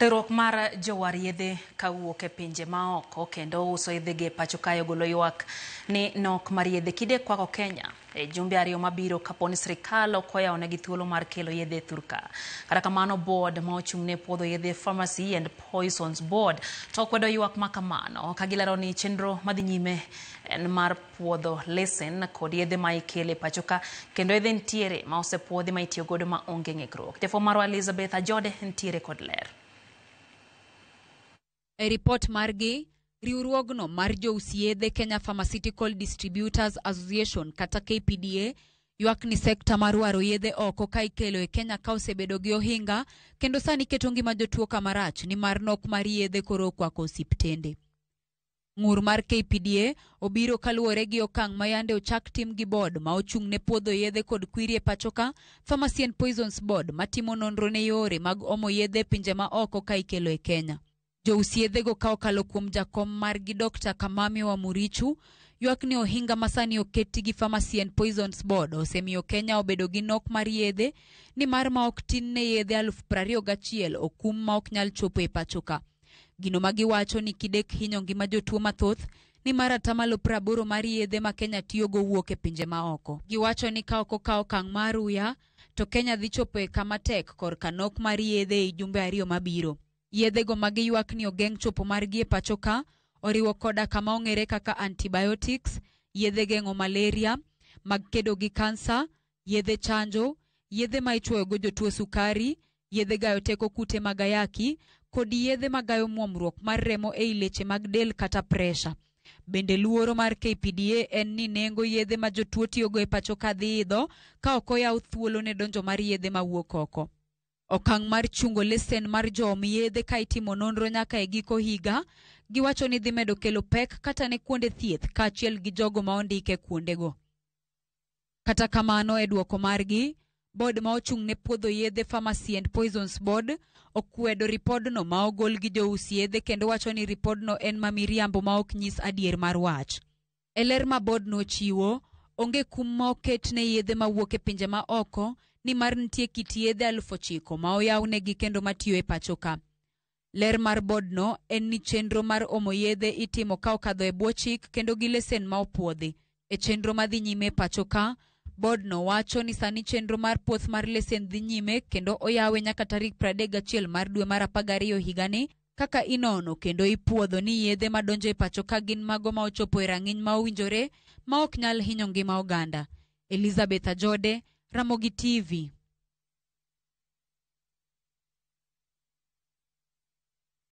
Riwruok mar jowar yedhe kawuok e pinje maoko kendo uso yedhegi e pacho kae ogolo ywak ni nok mar yedhe kide kwako Kenya e jumbe ariyo mabiro kapo ni sirikal ok oyawonegi thuolo mar kelo yedhe e thurka. Kata kamano board ma ochung' ne puodho yedhe Pharmacy and Poisons Board to okwedo ywak ma kamano ka gilero ni chenro madhi nyime en mar puodho lesen kod yedhe ma ikelo e pacho ka kendo yedhe nitiere ma osepuodhi ma itiyo godo ma onge ng'ikruok. Jafwambo marwa Elizabeth Ajode nitiere kod ler. E ripot margi, riwruogno mar jous yedhe Kenya Pharmaceutical Distributors Association kata KPDA ywak ni sekta mar waro yedhe oko ka ikelo e Kenya ka osebedo gi ohinga kendo sani keto ngima jotuo kamarach nimar nok mar yedhe koro okwako osiptende. Ng'ur mar KPDA obiro kaluwore gi okang' ma yande ochak tim gi board ma ochung' ne puodho yedhe kod kwiri e pachoka, Pharmacy and Poisons Board matimo nonro ne yore mag omo yedhe e pinje ma oko ka ikelo e Kenya. Jous yedhego ka okalo kuom jakom margi Dr. Kamami Wamurichu ywak ni ohinga masani oketi gi Pharmacy and Poisons Board osemiyo Kenya obedo gi nok mar yedhe nimar ma ok tin ne yedhe 21,000 okum ma ok nyal chopo e pachoka. Gino ma giwacho ni kidek hinyo ngima jotuo mathoth nimar atamalo 80 mar yedhe ma Kenya tiyogo wuok e pinje ma oko. Giwacho ni ka ok okaw okang' mar aruya to Kenya dhi chopo e kama tek korka nok mar yedhe e jumbe ariyo mabiro. Yedhego ma giywak ni ogeng' chopo margi e pacho ka oriwo koda kama ong'ere kaka antibiotics, yedhe geng'o malaria, mag kedo gi kansa, yedhe chanjo, yedhe ma ichuoyogo jotuo sukari, yedhe gayo teko kute mag ayaki, kod yedhe magayo muomruok mar remo ei leche mag del kata presha. Bende luoro mar KPDA en ni nengo yedhe ma jotuo tiyogo e pacho ka dhi idho ka ok oyaw thuolo ne donjo mar yedhe mawuok oko. Okang' mar chungo lesen mar joom yedhe ka itimo nonro nyaka e giko higa, giwacho ni dhi medo kelo pek kata ne kuonde thieth kaachiel gi jogo ma ondike kuondego. Kata kamano e duoko margi, board ma ochung' ne puodho yedhe Pharmacy and Poisons Board okwedo ripodno ma ogol gi jous yedhe kendo wacho ni ripodno en ma miriambo ma ok nyis adier mar wach. E ler ma board no ochiwo, onge kum ma oket ne yedhe mawuok e pinje ma oko nimar nitie kit yedhe 9,000 ma oyawnegi kendo matiyo e pacho ka. Ler mar board no en ni chenro mar omo yedhe itimo ka okadho e bwo chik kendo gi lesen ma opuodhi. E chenro madhi nyime e pacho ka, board no wacho ni sani chenro mar puoth mar lesen dhi nyime kendo oyawe nyaka tarik 31 mar dwe mar 12 higani kaka inono kendo ipuodho ni yedhe madonjo e pacho ka gin mago ma ochopo e rang'iny ma owinjore ma ok nyal hinyo ngima oganda. Elizabeth Ajode, Ramogi TV.